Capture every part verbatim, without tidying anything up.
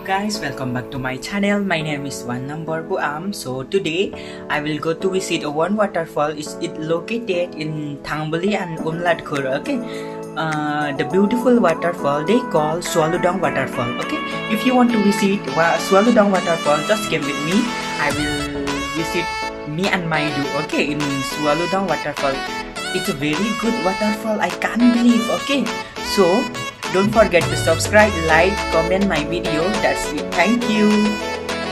Guys, welcome back to my channel. My name is One Number Buam. So today I will go to visit one waterfall. It's it located in Thangbuli and Umladkhur. Okay, uh, the beautiful waterfall they call Swaludong Waterfall. Okay, if you want to visit wa- Swaludong Waterfall, just come with me. I will visit me and Maidu. Okay, in Swaludong Waterfall. It's a very good waterfall. I can't believe. Okay, so don't forget to subscribe, like, comment my video. That's it. Thank you.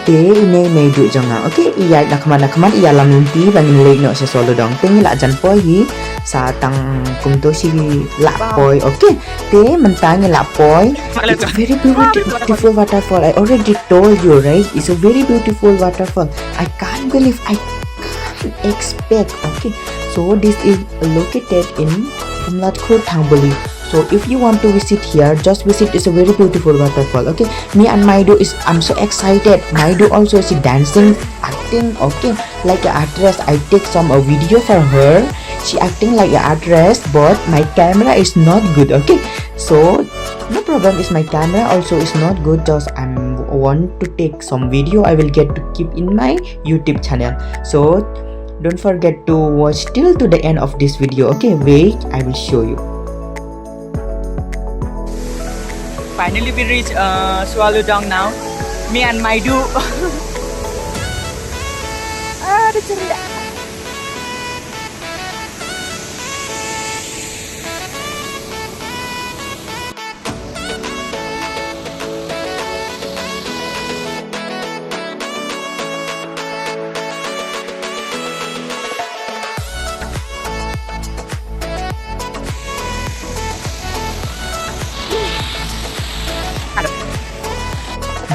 Te ine i Maidu jong nga. Okay, ïaid na khmat na khmat, ïalam lynti ba ngin leit noh sha Swaludong. Te ngi la jan poi hi sa tang kumto shi lah poi. Okay, te mynta ngi la poi. It's a very beautiful, beautiful waterfall. I already told you, right? It's a very beautiful waterfall. I can't believe, I can't expect. Okay, so this is located in Umladkhur, Thangbuli. So if you want to visit here, just visit. It's a very beautiful waterfall. Okay, me and Maidu is, I'm so excited. Maidu also, she dancing, acting. Okay, like a actress. I take some a video for her. She acting like a actress, but my camera is not good. Okay, so no problem. Is my camera also is not good. Just I'm want to take some video. I will get to keep in my YouTube channel. So don't forget to watch till to the end of this video. Okay, wait, I will show you. Finally, we reach uh, Swaludong now. Me and Maidu. Ah, ada ceria.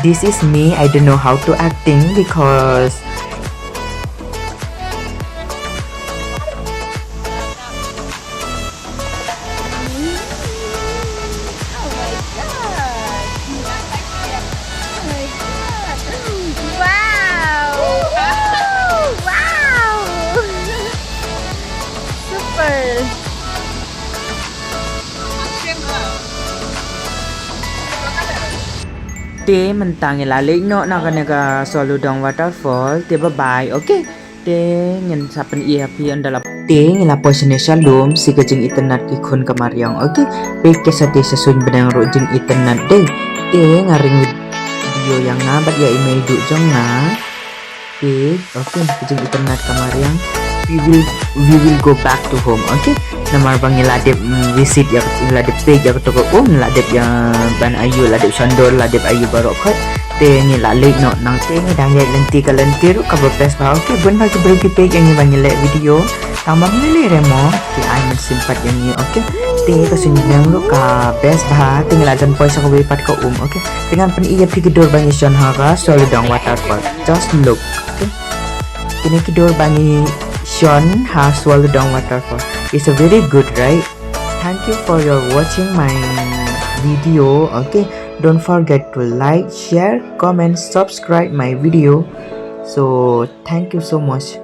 This is me. I don't know how to acting because Oh my God. Oh my God. Wow. Wow. Super. Te mynta ngi la leit noh na kane ka Swaludong Waterfall. Te bye bye. Okay. Te ngin sa pyni ïa phi ynda la. Te ngi la poi shane sha lum, shi ka jingitynnad ki khun ka mariang. Okay, peit ka sa te sa suiñ bneng ruh jingitynnad de. Te nga ring video ïa nga bad ïa i Maidu jong nga. Te okay, ka jingitynnad ka mariang. We will, we will go back to home. Okay, namar ba ngi la dep, mm, visit ïa, ngi la dep peit ïa kato ka um, la dep ïa ban ayu, la dep shon dur, la dep ayu baroh khoit. Te ngi la leit noh nangta, ngi dang ïaid lynti ka lynti ruh kaba best bha. Okay, bun ba ki briew ki peit ïa ngi ba ngi leh video. Tang ba ngi leh re mo, ki ai mynsiem pat ïa ngi. Okay, te ka suiñ bneng ruh ka best bha. Te ngi la jan poi sa kawei pat ka um. Okay, te ngan pyni ïa phi ki dur ba ngi shon ha ka Swaludong Waterfall. Just look. Okay, kine ki dur ba ngi shon ha Swaludong Waterfall. It's a very good, right? Thank you for your watching my video. Okay, don't forget to like, share, comment, subscribe my video. So thank you so much.